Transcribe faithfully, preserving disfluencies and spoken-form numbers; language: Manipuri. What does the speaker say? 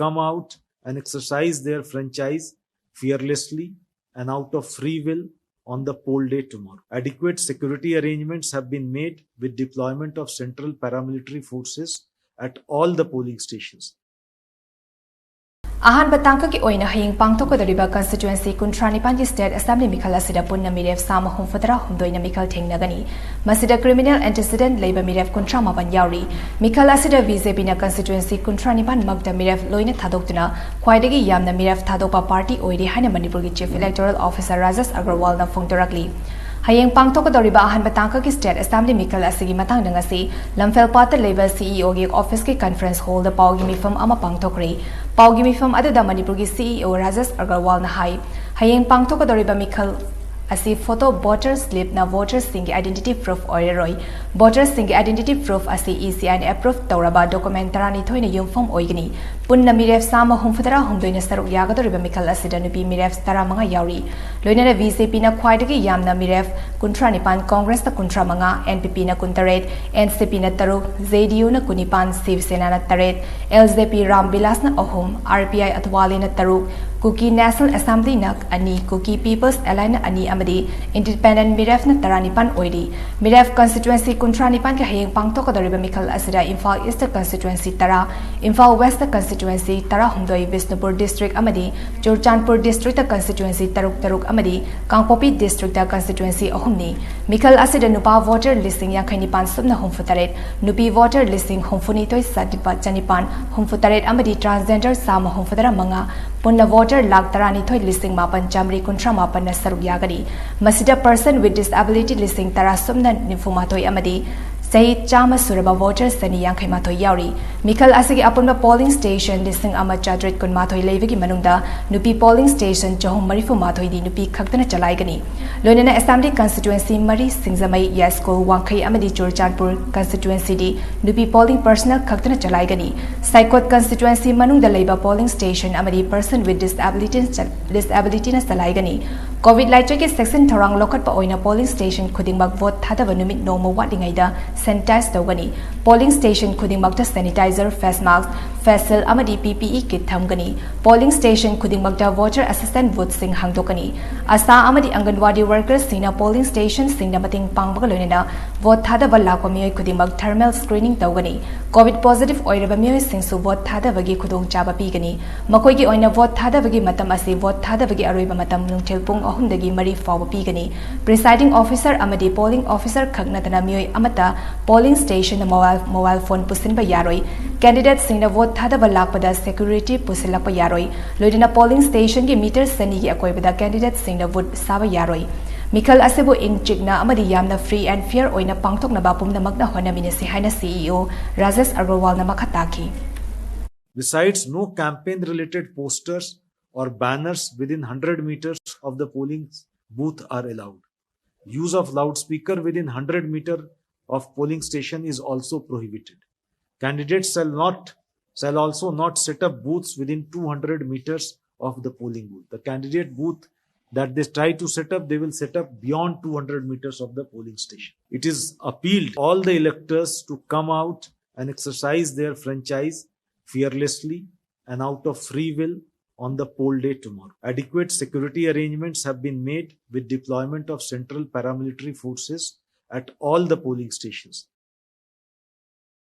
come out and exercise their franchise fearlessly and out of free will on the poll day tomorrow. Adequate security arrangements have been made with deployment of central paramilitary forces at all the polling stations. ꯑꯍꯥꯟꯕ ꯇꯥꯡꯀꯛꯀꯤ ꯑꯣꯏꯅ ꯍꯌꯦꯡ ꯄꯥꯡꯊꯣꯛꯀꯗꯧꯔꯤꯕ ꯀꯟꯁꯇꯤꯇ꯭ꯋꯦꯟꯁꯤ ꯀꯨꯟꯊ꯭ꯔꯥ ꯅꯤꯄꯥꯟꯒꯤ ꯁ꯭ꯇꯦꯠ ꯑꯦꯁꯦꯝꯕ꯭ꯂꯤ ꯃꯤꯈꯜ ꯑꯁꯤꯗ ꯄꯨꯟꯅ ꯃꯤꯔꯦꯞ ꯆꯥꯝꯃ ꯍꯨꯝꯐꯨꯇꯔꯥ ꯍꯨꯝꯗꯣꯏꯅ ꯃꯤꯈꯜ ꯊꯦꯡꯅꯒꯅꯤ꯫ ꯃꯁꯤꯗ ꯀ꯭ꯔꯤꯃꯤꯅꯦꯜ ꯑꯦꯟꯇꯤꯁꯤꯗꯦꯟꯠ ꯂꯩꯕ ꯃꯤꯔꯦꯞ ꯀꯨꯟꯊ꯭ꯔꯥ ꯃꯥꯄꯟ ꯌꯥꯎꯔꯤ꯫ ꯃꯤꯈꯜ ꯑꯁꯤꯗ ꯕꯤ ꯖꯦ ꯄꯤꯅ ꯀꯟꯁꯇꯤꯇ꯭ꯋꯦꯟꯁꯤ ꯀꯨꯟꯊ꯭ꯔꯥ ꯅꯤꯄꯥꯟ ꯃꯛꯇ ꯃꯤꯔꯦꯞ ꯂꯣꯏꯅ ꯊꯥꯗꯣꯛꯇꯨꯅ ꯈ꯭ꯋꯥꯏꯗꯒꯤ ꯌꯥꯝꯅ ꯃꯤꯔꯦꯞ ꯊꯥꯗꯣꯛꯄ ꯄꯥꯔꯇꯤ ꯑꯣꯏꯔꯤ ꯍꯥꯏꯅ ꯃꯅꯤꯄꯨꯔꯒꯤ ꯆꯤꯐ ꯏꯂꯦꯛꯇꯣꯔꯦꯜ ꯑꯣꯐꯤꯁꯥꯔ ꯔꯥꯖꯦꯁ ꯑꯒꯔꯋꯥꯜꯅ ꯐꯣꯡꯗꯣꯔꯛꯂꯤ꯫ ꯍꯌꯦꯡ ꯄꯥꯡꯊꯣꯛꯀꯗꯧꯔꯤꯕ ꯑꯍꯥꯟꯕ ꯇꯥꯡꯀꯛꯀꯤ ꯁ꯭ꯇꯦꯠ ꯑꯦꯁꯦꯝꯕ꯭ꯂꯤ ꯃꯤꯈꯜ ꯑꯁꯤꯒꯤ ꯃꯇꯥꯡꯗ ꯉꯁꯤ ꯂꯝꯐꯦꯜꯄꯥꯠꯇ ꯂꯩꯕ ꯁꯤ ꯏ ꯑꯣꯒꯤ ꯑꯣꯐꯤꯁꯀꯤ ꯀꯟꯐꯔꯦꯟꯁ ꯍꯣꯜꯗ ꯄꯥꯎꯒꯤ ꯃꯤꯐꯝ ꯑꯃ ꯄꯥꯡꯊꯣꯛꯈ꯭ꯔꯦ꯫ ꯄꯥꯎꯒꯤ ꯃꯤꯐꯝ ꯑꯗꯨꯗ ꯃꯅꯤꯄꯨꯔꯒꯤ ꯁꯤ ꯏ ꯑꯣ ꯔꯥꯖꯦꯁ ꯑꯒꯔꯋꯥꯜꯅ ꯍꯥꯏ, ꯍꯌꯦꯡ ꯄꯥꯡꯊꯣꯛꯀꯗꯧꯔꯤꯕ ꯃꯤꯈꯜ ꯑꯁꯤ ꯐꯣꯇꯣ ꯚꯣꯇꯔ ꯁ꯭ꯂꯤꯞꯅ ꯚꯣꯇꯔꯁꯤꯡꯒꯤ ꯑꯥꯏꯗꯦꯟꯇꯤꯇꯤ ꯄ꯭ꯔꯨꯐ ꯑꯣꯏꯔꯔꯣꯏ꯫ ꯚꯣꯇꯔꯁꯤꯡꯒꯤ ꯑꯥꯏꯗꯦꯟꯇꯤꯇꯤ ꯄ꯭ꯔꯨꯐ ꯑꯁꯤ ꯏ ꯁꯤ ꯑꯥꯏꯅ ꯑꯦꯄ꯭ꯔꯨꯐ ꯇꯧꯔꯕ ꯗꯣꯀꯨꯃꯦꯟ ꯇꯔꯥꯅꯤꯊꯣꯏꯅ ꯌꯨꯝꯐꯝ ꯑꯣꯏꯒꯅꯤ꯫ ꯄꯨꯟꯅ ꯃꯤꯔꯦꯞ ꯆꯥꯝꯃ ꯍꯨꯝꯐꯨꯇꯔꯥ ꯍꯨꯝꯗꯣꯏꯅ ꯁꯔꯨꯛ ꯌꯥꯒꯗꯧꯔꯤꯕ ꯃꯤꯈꯜ ꯑꯁꯤꯗ ꯅꯨꯄꯤ ꯃꯤꯔꯦꯞ ꯇꯔꯥꯃꯉꯥ ꯌꯥꯎꯔꯤ꯫ ꯂꯣꯏꯅꯅ ꯕꯤ ꯖꯦ ꯄꯤꯅ ꯈ꯭ꯋꯥꯏꯗꯒꯤ ꯌꯥꯝꯅ ꯃꯤꯔꯦꯞ ꯀꯨꯟꯊ꯭ꯔꯥ ꯅꯤꯄꯥꯟ, ꯀꯣꯡꯒ꯭ꯔꯦꯁꯅ ꯀꯨꯟꯊ꯭ꯔꯥ ꯃꯉꯥ, ꯑꯦꯟ ꯄꯤ ꯄꯤꯅ ꯀꯨꯟꯇꯔꯦꯠ, ꯑꯦꯟ ꯁꯤ ꯄꯤꯅ ꯇꯔꯨꯛ, ꯖꯦ ꯗꯤ ꯌꯨꯅ ꯀꯨꯟꯅꯤꯄꯥꯟ, ꯁꯤꯕ ꯁꯦꯅꯥꯅ ꯇꯔꯦꯠ, ꯑꯦꯜ ꯖꯦ ꯄꯤ ꯔꯥꯝ ꯕꯤꯂꯥꯁꯅ ꯑꯍꯨꯝ, ꯑꯥꯔ ꯄꯤ ꯑꯥꯏ ꯑꯊꯋꯥꯂꯦꯅ ꯇꯔꯨꯛ, ꯀꯨꯀꯤ ꯅꯦꯁꯅꯦꯜ ꯑꯦꯁꯦꯝꯕ꯭ꯂꯤꯅ ꯑꯅꯤ, ꯀꯨꯀꯤ ꯄꯤꯄꯜꯁ ꯑꯦꯂꯥꯏꯟꯁꯅ ꯑꯅꯤ ꯑꯃꯗꯤ ꯏꯟꯗꯤꯄꯦꯟꯗꯦꯟꯠ ꯃꯤꯔꯦꯞꯅ ꯇꯔꯥꯅꯤꯄꯥꯟ ꯑꯣꯏꯔꯤ꯫ ꯃꯤꯔꯦꯞ ꯀꯟꯁꯇꯤꯇ꯭ꯋꯦꯟꯁꯤ ꯀꯨꯟꯊ꯭ꯔꯥ ꯅꯤꯄꯥꯟꯒꯤ ꯍꯌꯦꯡ ꯄꯥꯡꯊꯣꯛꯀꯗꯧꯔꯤꯕ ꯃꯤꯈꯜ ꯑꯁꯤꯗ ꯏꯝꯐꯥꯜ ꯏꯁꯇ ꯀꯟꯁꯇꯤꯇ꯭ꯋꯦꯟꯁꯤ ꯇꯔꯥ, ꯏꯝꯐꯥꯜ ꯋꯦꯁꯇ ꯀꯟꯁꯇꯤꯇ꯭ꯋꯦꯟꯁꯤ ꯇꯔꯥꯍꯨꯝꯗꯣꯏ, ꯕꯤꯁꯅꯨꯄꯨꯔ ꯗꯤꯁꯇ꯭ꯔꯤꯛ ꯑꯃꯗꯤ ꯆꯨꯔꯆꯥꯟꯄꯨꯔ ꯗꯤꯁꯇ꯭ꯔꯤꯛꯇ ꯀꯟꯁꯇꯤꯇ꯭ꯋꯦꯟꯁꯤ ꯇꯔꯨꯛ ꯇꯔꯨꯛ ꯑꯃꯗꯤ ꯀꯥꯡꯄꯣꯛꯄꯤ ꯗꯤꯁꯇ꯭ꯔꯤꯛꯇ ꯀꯟꯁꯇꯤꯇ꯭ꯋꯦꯟꯁꯤ ꯑꯍꯨꯝꯅꯤ꯫ ꯃꯤꯈꯜ ꯑꯁꯤꯗ ꯅꯨꯄꯥ ꯚꯣꯇꯔ ꯂꯤꯁꯤꯡ ꯌꯥꯡꯈꯩ ꯅꯤꯄꯥꯟ ꯁꯨꯞꯅ ꯍꯨꯝꯐꯨ ꯇꯔꯦꯠ, ꯅꯨꯄꯤ ꯚꯣꯇꯔ ꯂꯤꯁꯤꯡ ꯍꯨꯝꯐꯨ ꯅꯤꯊꯣꯏ ꯆꯥꯅꯤꯄꯥꯟ ꯍꯨꯝꯐꯨ ꯇꯔꯦꯠ ꯑꯃꯗꯤ ꯇ꯭ꯔꯥꯟꯁꯖꯦꯟꯗꯔ ꯆꯥꯝꯃ ꯍꯨꯝꯐꯨ ꯇꯔꯥ ꯃꯉꯥ, ꯄꯨꯟꯅ ꯚꯣꯇꯔ ꯂꯥꯈ ꯇꯔꯥꯅꯤꯊꯣꯏ ꯂꯤꯁꯤꯡ ꯃꯥꯄꯟ ꯆꯥꯃꯔꯤ ꯀꯨꯟꯊ꯭ꯔꯥ ꯃꯥꯄꯟꯅ ꯁꯔꯨꯛ ꯌꯥꯒꯅꯤ꯫ ꯃꯁꯤꯗ person with disability ꯂꯤꯁꯤꯡ ꯇꯔꯥ ꯁꯨꯞꯅ ꯅꯤꯐꯨ ꯃꯥꯊꯣꯏ ꯑꯃꯗꯤ ꯆꯍꯤ ꯆꯥꯝꯃ ꯁꯨꯔꯕ ꯚꯣꯇꯔ ꯆꯅꯤ ꯌꯥꯡꯈꯩ ꯃꯥꯊꯣꯏ ꯌꯥꯎꯔꯤ꯫ ꯃꯤꯈꯜ ꯑꯁꯤꯒꯤ ꯑꯄꯨꯟꯕ ꯄꯣꯂꯤꯡ ꯁ꯭ꯇꯦꯁꯟ ꯂꯤꯁꯤꯡ ꯑꯃ ꯆꯥꯇ꯭ꯔꯦꯠ ꯀꯨꯟꯃꯥꯊꯣꯏ ꯂꯩꯕꯒꯤ ꯃꯅꯨꯡꯗ ꯅꯨꯄꯤ ꯄꯣꯂꯤꯡ ꯁ꯭ꯇꯦꯁꯟ ꯆꯍꯨꯝ ꯃꯔꯤꯐꯨ ꯃꯥꯊꯣꯏꯗꯤ ꯅꯨꯄꯤ ꯈꯛꯇꯅ ꯆꯂꯥꯏꯒꯅꯤ꯫ ꯂꯣꯏꯅꯅ ꯑꯦꯁꯦꯝꯕ꯭ꯂꯤ ꯀꯟꯁꯇꯤꯇ꯭ꯋꯦꯟꯁꯤ ꯃꯔꯤ, ꯁꯤꯡꯖꯃꯩ, ꯌꯥꯏꯁ꯭ꯀꯨꯜ, ꯋꯥꯡꯈꯩ ꯑꯃꯗꯤ ꯆꯨꯔꯆꯥꯟꯄꯨꯔ ꯀꯟꯁꯇꯤꯇ꯭ꯋꯦꯟꯁꯤꯗꯤ ꯅꯨꯄꯤ ꯄꯣꯂꯤꯡ ꯄꯔꯁꯅꯦꯜ ꯈꯛꯇꯅ ꯆꯂꯥꯏꯒꯅꯤ꯫ ꯁꯥꯏꯀꯣꯠ ꯀꯟꯁꯇꯤꯇ꯭ꯋꯦꯟꯁꯤ ꯃꯅꯨꯡꯗ ꯂꯩꯕ ꯄꯣꯂꯤꯡ ꯁ꯭ꯇꯦꯁꯟ ꯑꯃꯗꯤ person with disability, disabilityꯅ ꯆꯂꯥꯏꯒꯅꯤ꯫ ꯀꯣꯚꯤꯗ ꯂꯥꯏꯆꯠꯀꯤ ꯆꯦꯛꯁꯤꯟ ꯊꯧꯔꯥꯡ ꯂꯧꯈꯠꯄ ꯑꯣꯏꯅ ꯄꯣꯂꯤꯡ ꯁ꯭ꯇꯦꯁꯟ ꯈꯨꯗꯤꯡꯃꯛ ꯚꯣꯠ ꯊꯥꯗꯕ ꯅꯨꯃꯤꯠ ꯅꯣꯡꯃ ꯋꯥꯠꯂꯤꯉꯩꯗ ꯁꯦꯅꯤꯇꯥꯏꯖ ꯇꯧꯒꯅꯤ꯫ ꯄꯣꯂꯤꯡ ꯁ꯭ꯇꯦꯁꯟ ꯈꯨꯗꯤꯡꯃꯛꯇ ꯁꯦꯅꯤꯇꯥꯏꯖꯔ, ꯐꯦꯁ ꯃꯥꯁꯛ, ꯐꯦꯁ ꯁꯤꯜ ꯑꯃꯗꯤ ꯄꯤ ꯄꯤ ꯏ ꯀꯤꯠ ꯊꯝꯒꯅꯤ꯫ ꯄꯣꯂꯤꯡ ꯁ꯭ꯇꯦꯁꯟ ꯈꯨꯗꯤꯡꯃꯛꯇ ꯚꯣꯇꯔ ꯑꯦꯁꯤꯁꯇꯦꯟ ꯕꯨꯊꯁꯤꯡ ꯍꯥꯡꯗꯣꯛꯀꯅꯤ꯫ ꯑꯁꯥ ꯑꯃꯗꯤ ꯑꯪꯒꯟꯋꯥꯗꯤ ꯋꯥꯔꯀꯔꯁꯤꯡꯅ ꯄꯣꯂꯤꯡ ꯁ꯭ꯇꯦꯁꯟꯁꯤꯡꯗ ꯃꯇꯦꯡ ꯄꯥꯡꯕꯒ ꯂꯣꯏꯅꯅ ꯚꯣꯠ ꯊꯥꯗꯕ ꯂꯥꯛꯄ ꯃꯤꯑꯣꯏ ꯈꯨꯗꯤꯡꯃꯛ ꯊꯔꯃꯦꯜ ꯁ꯭ꯀ꯭ꯔꯤꯅꯤꯡ ꯇꯧꯒꯅꯤ꯫ ꯀꯣꯚꯤꯗ ꯄꯣꯖꯤꯇꯤꯚ ꯑꯣꯏꯔꯕ ꯃꯤꯑꯣꯏꯁꯤꯡꯁꯨ ꯚꯣꯠ ꯊꯥꯗꯕꯒꯤ ꯈꯨꯗꯣꯡꯆꯥꯕ ꯄꯤꯒꯅꯤ꯫ ꯃꯈꯣꯏꯒꯤ ꯑꯣꯏꯅ ꯚꯣꯠ ꯊꯥꯗꯕꯒꯤ ꯃꯇꯝ ꯑꯁꯤ ꯚꯣꯠ ꯊꯥꯗꯕꯒꯤ ꯑꯔꯣꯏꯕ ꯃꯇꯝ ꯅꯨꯡꯊꯤꯜ ꯄꯨꯡ ꯑꯍꯨꯝꯗꯒꯤ ꯃꯔꯤ ꯐꯥꯎꯕ ꯄꯤꯒꯅꯤ꯫ ꯄ꯭ꯔꯤꯁꯥꯏꯗꯤꯡ ꯑꯣꯐꯤꯁꯔ ꯑꯃꯗꯤ ꯄꯣꯂꯤꯡ ꯑꯣꯐꯤꯁꯔ ꯈꯛ ꯅꯠꯇꯅ ꯃꯤꯑꯣꯏ ꯑꯃꯠꯇ ꯄꯣꯂꯤꯡ ꯁ꯭ꯇꯦꯁꯟꯗ ꯃꯣꯕꯥꯏꯜ, ꯃꯣꯕꯥꯏꯜ ꯐꯣꯟ ꯄꯨꯁꯤꯟꯕ ꯌꯥꯔꯣꯏ꯫ ꯀꯦꯟꯗꯤꯗꯦꯠꯁꯤꯡꯅ ꯚꯣꯠ ꯊꯥꯗꯕ ꯂꯥꯛꯄꯗ ꯁꯦꯀ꯭ꯌꯨꯔꯤꯇꯤ ꯄꯨꯁꯤꯜꯂꯛꯄ ꯌꯥꯔꯣꯏ꯫ ꯂꯣꯏꯅꯅ ꯄꯣꯂꯤꯡ ꯁ꯭ꯇꯦꯁꯟꯒꯤ ꯃꯤꯇꯔ ꯆꯅꯤꯒꯤ ꯑꯀꯣꯏꯕꯗ ꯀꯦꯟꯗꯤꯗꯦꯠꯁꯤꯡꯅ ꯚꯣꯠ ꯁꯥꯕ ꯌꯥꯔꯣꯏ꯫ ꯃꯤꯈꯜ ꯑꯁꯤꯕꯨ ꯏꯪ ꯆꯤꯛꯅ ꯑꯃꯗꯤ ꯌꯥꯝꯅ ꯐ꯭ꯔꯤ ꯑꯦꯟ ꯐꯤꯌꯔ ꯑꯣꯏꯅ ꯄꯥꯡꯊꯣꯛꯅꯕ ꯄꯨꯝꯅꯃꯛꯅ ꯍꯣꯠꯅꯃꯤꯟꯅꯁꯤ ꯍꯥꯏꯅ ꯁꯤ ꯏ ꯑꯣ ꯔꯥꯖꯦꯁ ꯑꯒꯔꯋꯥꯜꯅ ꯃꯈꯥ ꯇꯥꯈꯤ꯫ Besides, no campaign related posters or banners within one hundred meters of the polling booth are allowed. Use of loudspeaker within one hundred meter of polling station is also prohibited. Candidates shall not shall also not set up booths within two hundred meters of the polling booth. The candidate booth that they try to set up, they will set up beyond two hundred meters of the polling station. It is appealed all the electors to come out and exercise their franchise fearlessly and out of free will on the poll day tomorrow. Adequate security arrangements have been made with deployment of central paramilitary forces at all the polling stations.